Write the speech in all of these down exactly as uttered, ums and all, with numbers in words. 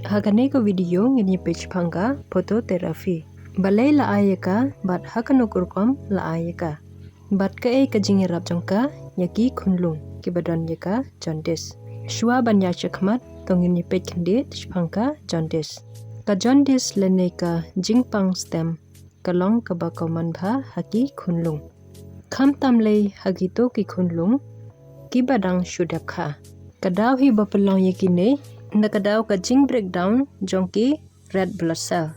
Ha kane ka video ngin ïa peit shaphang ka phototherapy. Balei la ai ïa ka bad ha kano ka rukom la ai ïa ka. Bad kaei ka jingïarap jong ka ïa ki khunlung kiba don ïa ka jaundice. Shuwa ban ïaid shakhmat to ngin ïa peit khyndiat shaphang ka jaundice. Ka jaundice lane ka jingpang stem ka long kaba common bha ha ki khunlung. Khamtam lei ha kito ki khunlung kiba dang shu dep kha. Ka daw hi ba pynlong ïa kine na ka daw ka jing breakdown jong ki red blood cell.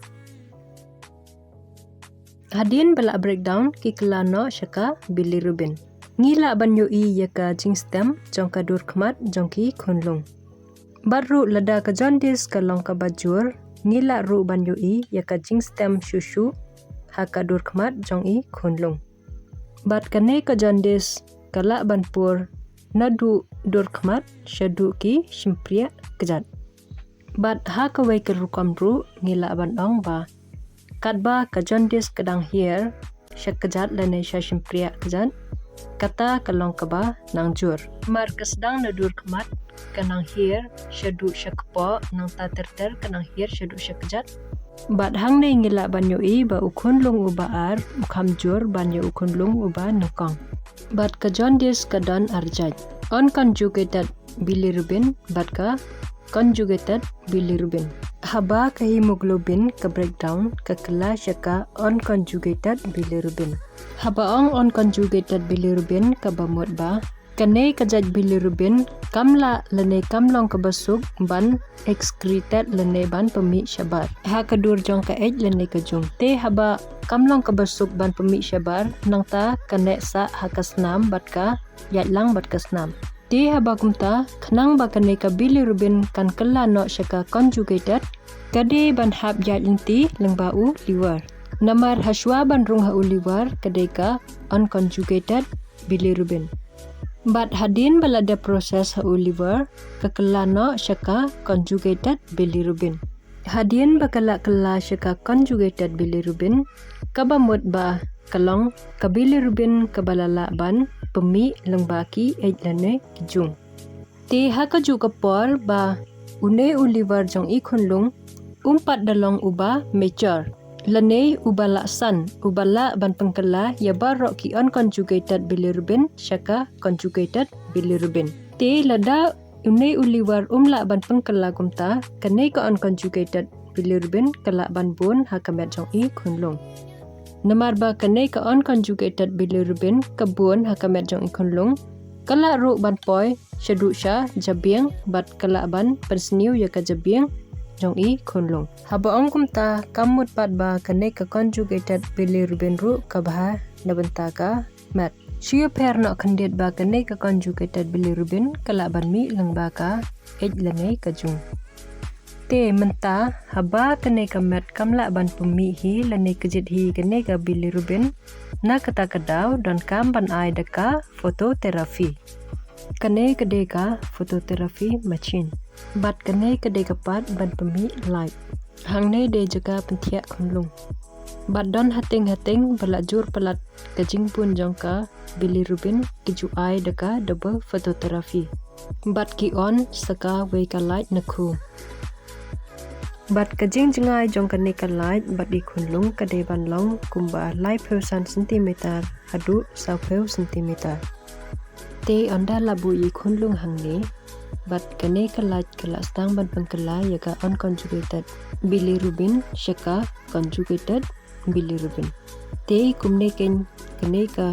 Hadien ba la breakdown ki kylla noh sha ka bilirubin. Ngi lah ban ïohi ïa ka jingstem jong ka dur khmat jong ki khunlung. Bad ruh lada ka jaundice ka long kaba jur, ngi lah ruh ban ïohi ïa ka jingstem shuh shuh ha ka dur khmat jong i khunlung. Bad kane ka jaundice ka lah ban pur naduh dur khmat shaduh ki shympriah kjat. Bad ha kawei ka rukom ruh ngi lah ban ong ba katba ka jaundice ka dang hiar sha kjat lane sha shympriah kjat, kata ka long kaba nang jur. Namar ka sdang na dur khmat ka nang hiar shaduh sha kpoh, nangta ter ter ka nang hiar shaduh sha kjat. Bad hangne ngi lah ban ïohi ba u khunlung uba ar u kham jur ban ïa u khunlung uba nyngkong. Bad ka jaundice ka don ar jait: unconjugated bilirubin bad ka conjugated bilirubin. Haba ka hemoglobin ka breakdown ka kylla sha ka unconjugated bilirubin. Haba ong unconjugated bilirubin kaba mut ba kane ka jait bilirubin kam lah lane kam long kaba suk ban excreted lane ban pynmih shabar ha ka dur jong ka eit lane ka jung. Te haba kam long kaba suk ban pynmih shabar, nangta ka neh sah ha ka snam bad ka ïaid lang bad ka snam. Te haba kumta, khnang ba kane ka bilirubin kan kylla noh sha ka conjugated, ka dei ban hap ïaid lynti lyngba u liver. Namar ha shuwa ban rung ha u liver ka dei ka unconjugated bilirubin. Bad hadien ba la dep process ha u liver, ka kylla noh sha ka conjugated bilirubin. Hadien ba ka la kylla sha ka conjugated bilirubin, kaba mut ba ka long ka bilirubin kaba la lah ban pynmih lyngba ki eit lane ki jung. Te ha kajuh ka por ba une u liver jong i khunlung um pat da long uba mature lane uba lah san, uba lah ban pynkylla ïa baroh ki unconjugated bilirubin sha ka conjugated bilirubin. Te lada une u liver um lah ban pynkylla kumta, kane ka unconjugated bilirubin ka lah ban bun ha ka met jong i khunlung. Namar ba kane ka unconjugated bilirubin ka bun ha ka met jong i khunlung, ka lah ruh ban poi shaduh sha jabieng bad ka lah ban pynsniew ïa ka jabieng jong i khunlung. Haba ong kumta, kam mut pat ba kane ka conjugated bilirubin ruh ka bha na bynta ka met. Shu ïapher noh khyndiat ba kane ka conjugated bilirubin ka lah ban mih lyngba ka eit lane ka jung. Te mynta haba kane ka met kam lah ban pynmih hi lane kjit hi kane ka bilirubin, na kata ka daw donkam ban ai da ka phototherapy. Kane ka dei ka phototherapy machine. Bad kane ka dei ka part ban pynmih light. Hangne dei jaka pynthiah khunlung. Bad don hateng hateng ba la jur palat ka jingbun jong ka bilirubin, ki ju ai da ka double phototherapy. Bad ki on sa kawei ka light na khu. Bad ka jingjngai jong kane ka light bad i khunlung ka dei ban long kumba laiphew san centimeter haduh sawphew centimeter. Te ynda la buh i khunlung hangne, bad kane ka light ka la sdang ban pynkylla ïa ka unconjugated bilirubin sha ka conjugated bilirubin. Te kumne keiñ kane ka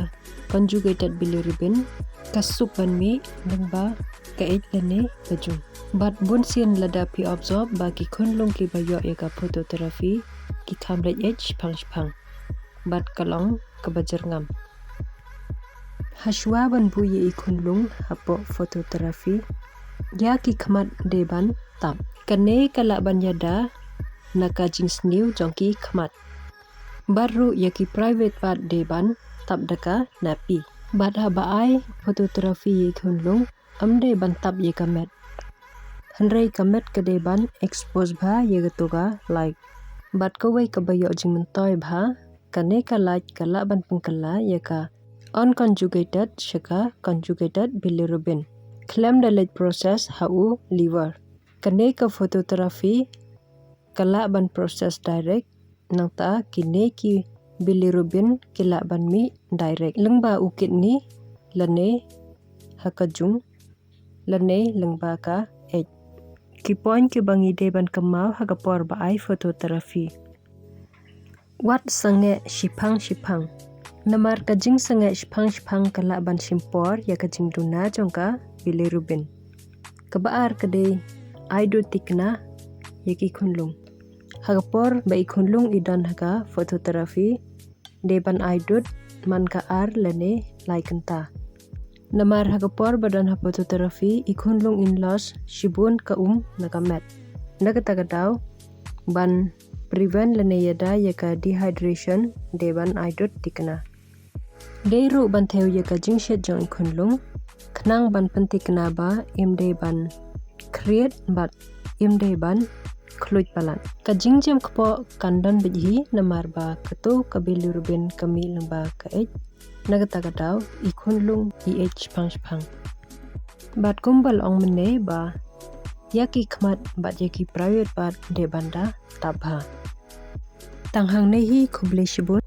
conjugated bilirubin ka suk ban mih lyngba ka eit lane ka jung. Bad bunsien lada phi observe ba ki khunlung kiba ïoh ïa ka phototherapy ki kham leit eit shipang shipang. Bad ka long kaba jyrngam. Hashwa ban buh ïa i khunlung hapoh phototherapy, ïa ki khmat dei ban tap. Kane ka lah ban ïada na ka jingsniew jong ki khmat. Bad ruh ïa ki private part dei ban tap da ka nappy. Bad haba ai phototherapy ïa i khunlung, ym dei ban tap ïa ka met. Hynrei ka met ka dei ban expose bha ïa kato ka light. Bad kawei kaba ïoh jingmyntoi bha, kane ka light ka lah ban pynkylla ïa ka unconjugated sha ka conjugated bilirubin khlem da leit process ha u liver. Kane ka phototherapy ka lah ban process direct, nangta kine ki bilirubin ki lah ban mih direct lyngba u kidney lane ha ka jung lane lyngba ka eit. Ki point kiba ngi dei ban kynmaw ha ka por ba ai phototherapy. Wat sangeh shiphang shiphang. Namar ka jingsangeh shiphang shiphang ka lah ban shim por ïa ka jingduna jong ka bilirubin. Kaba ar ka dei ai dud thikna ïa ki khunlung. Ha ka por ba i khunlung i don ha ka phototherapy, dei ban ai dud man ka ar lane lai kynta. Namar ha ka por ba don ha phototherapy, i khunlung in loss shibun ka um na ka met. Na kata ka daw, ban prevent lane ïada ïa ka dehydration, dei ban ai dud thikna. Dei ruh ban thew ïa ka jingshit jong i khunlung, khnang ban pynthikna ba im dei ban khriat bad im dei ban khluit palat. Ka jingjem kpoh kan don beit hi namar ba kato ka bilirubin ka mih lyngba ka eit. Na kata ka daw i khunlung i eit shiphang shiphang. Bad kumba la ong mynne ba ïa ki khmat bad ïa ki private part dei ban da tap bha. Tang hangne hi, khublei shibun.